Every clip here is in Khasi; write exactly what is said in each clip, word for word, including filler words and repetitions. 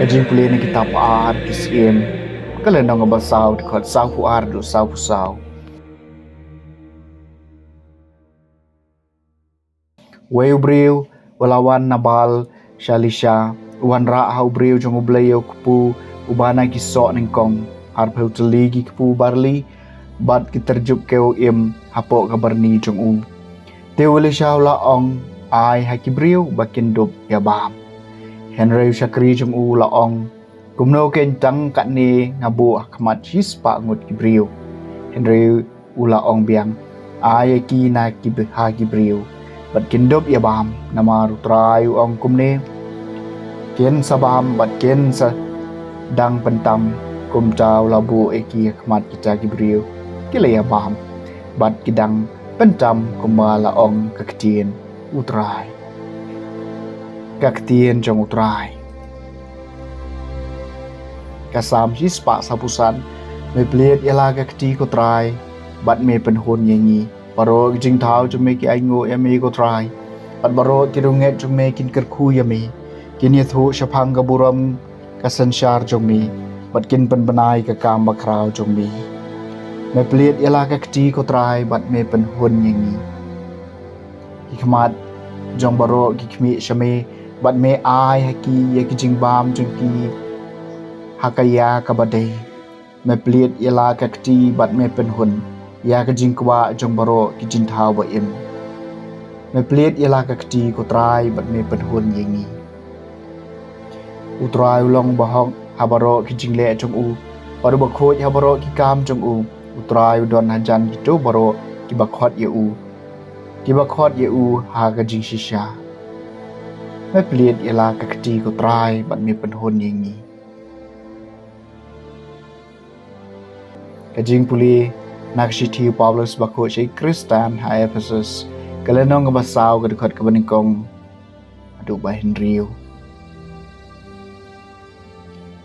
Jingpule na kitab Ar ki Syiem, ka lynnong ba saw, dkhot saw phew ar haduh saw phew saw. Wei u briew u la wan na Baal sha Elisha, u wanrah ha u briew jong U Blei ïa u kpu uba na ki soh nyngkong, arphew tylli ki kpu barli, bad ki tyrjup kew im hapoh ka byrni jong u. Te u Elisha u la ong, ai ha ki briew ba kin dup ïa bam. Hynrei u shakri jong u u la ong, kumno keiñ, tang katne nga buh ha khmat shispah ngut ki briew. Hynrei u la ong biang, ai ïa ki na ki b-, ha ki briew, bad kin dup ïa bam, namar U Trai u ong kumne, kin sa bam bad kin sa dang pyntam. Kumta u la buh ïa ki ha khmat kita ki briew, ki la ïa bam bad ki dang pyntam kumba la ong ka ktien U Trai. Ka ktien jong U Trai. Ka Salm shispah saw phew san. Me plied ïa la ka kti ko Trai, bad me pynhun ïa ngi. Baroh ki jingthaw jong me ki ainguh ïa me ko Trai, bad baroh ki riewngeit jong me kin kyrkhu ïa me. Kin ïathuh shaphang ka burom ka synshar jong me, bad kin pynbna ïa ka kam bakhraw jong me. Me plied ïa la ka kti ko Trai, bad me pynhun ïa ngi. Ki khmat jong baroh ki khmih sha me, bad me ai ha ki ïa ki jingbam jong ki ha ka ïa kaba dei. Me plied ïa la ka kti bad me pynhun ïa ka jingkwah jong baroh ki jingthaw ba im. Me plied ïa la ka kti ko Trai, bad me pynhun ïa ngi. U Trai u long uba hok ha baroh ki jingleh jong u, bad uba khuid ha baroh ki kam jong u. U Trai u don hajan kito baroh kiba khot ïa u, kiba khot ïa u ha ka jingshisha. Me plied ïa la ka kti ko Trai, bad me pynhun ïa ngi. Ka jingpule na ka shithi u Paulus bakhuid sha ki Khristan ha Ephesus, ka lynnong kaba saw, ka dkhot kaba nyngkong haduh ba hynriew.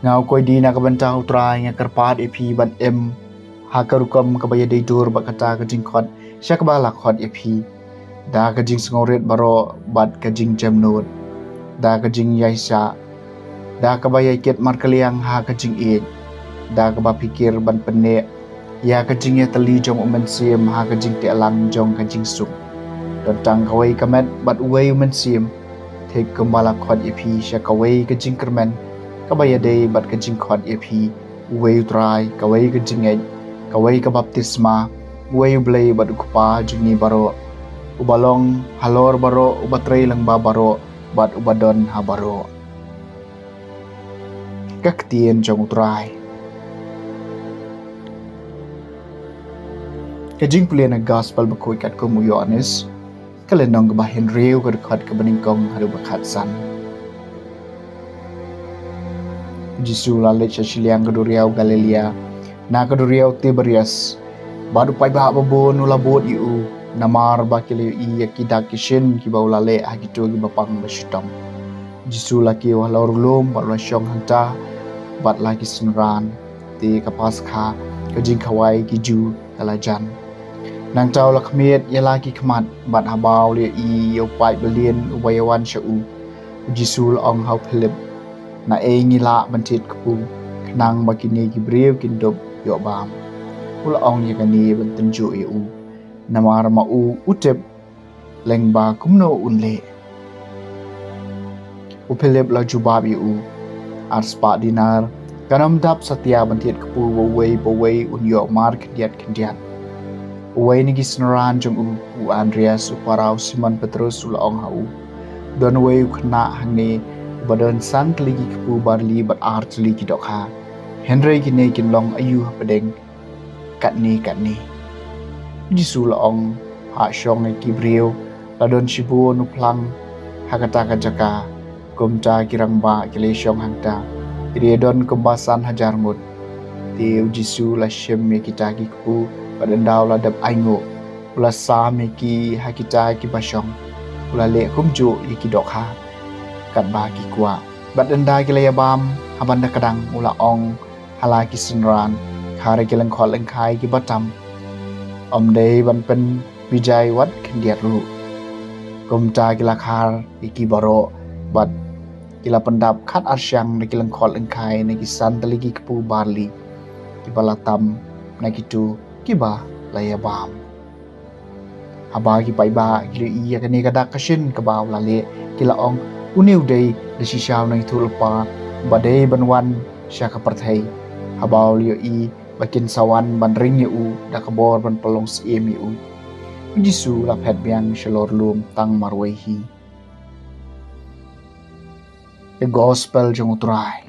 Nga u khynnah na ka bynta U Trai nga kyrpad ïa phi ban im ha ka rukom kaba ïadei dur bad kata ka jingkhot sha kaba la khot ïa phi, da ka jingsngewrit baroh bad ka jingjemnud, da ka jingïaishah, da kaba ïakit markylliang ha ka jingïeit, da kaba phikir ban pynneh ïa ka jingïatylli jong U Mynsiem ha ka jingteh lang jong ka jingsuk. Don tang kawei ka met bad uwei U Mynsiem, thik kumba la khot ïa phi sha kawei ka jingkyrmen kaba ïadei bad ka jingkhot ïa phi, uwei U Trai, kawei ka jingngeit, kawei ka baptisma, uwei U Blei bad U Kpa jong ngi baroh, uba long halor baroh, uba trei lyngba baroh, bad uba don ha baroh. Ka ktien jong U Trai. Ka jingpule na ka Gospel bakhuid katkum u Ïoannis, ka lynnong kaba hynriew, ka dkhot kaba nyngkong haduh ba khatsan. U Jisu u la leit sha shiliang ka duriaw Galilea, na ka duriaw Tiberias. Bad u paidbah babun u la bud ïa u, namar ba ki la ïohi ïa ki dak ki shin kiba u la leh ha kito kiba pang ba shitom. U Jisu u la kiew halor u lum bad u la shong hangta bad la ki synran. Te ka Paskha, ka jingkhawai ki Jiw, ka la jan. Nangta u la khmied ïa la ki khmat, bad haba u la ïohi ïa u paid balieh uba ïawan sha u, u Jisu u la ong ha u Philip, naei ngi lah ban thied kpu khnang ba kine ki briew kin dup ïoh bam? U la ong ïa kane ban tynjuh ïa u, namar ma u u tip lyngba kumno un leh. U Philip la jubab ïa u, arspah dinar kan ym dap satia ban thied kpu ba uwei pa uwei un ïoh mar khyndiat khyndiat. Uwei na ki synran jong u, u Andreas, u para u Simon Petrus, u la ong ha u, don uwei u khynnah hangne uba don san tylli ki kpu barli bad ar tylli ki dohkha. Hynrei kine kin long aïu hapdeng katne katne? U Jisu u la ong, hap shong ïa ki briew. La don shibun u phlang ha kata ka jaka. Kumta ki rangbah ki la shong hangta, ki la don kumba san hajar ngut. Te u Jisu u la shim ïa kita ki kpu, bad ynda u la dep ainguh, u la sam ïa ki ha kita kiba shong. U la leh kumjuh ïa ki dohkha, katba ki kwah. Bad ynda ki la ïa bam haban da kdang, u la ong ha la ki synran, khar ïa ki lyngkot lyngkhai kiba tam, ym dei ban pynbijai wat khyndiat ruh. Kumta ki la khar ïa ki baroh, bad ki la pyndap khat ar shang na ki lyngkhot lyngkhai na ki san tylli ki kpu barli kiba la tam na kitu kiba la ïabam. Haba ki paidbah ki la ïohi ïa kane ka dak ka shin kaba u la leh, ki la ong, "Une u dei da shisha u nongïathuhlypa ba dei ban wan sha ka pyrthei." Haba u la ïohi ba kin sa wan ban ring ïa u da ka bor ban pynlong syiem ïa u, u Jisu u la phet biang shalor lum tang marwei hi. The Gospel jong U Trai.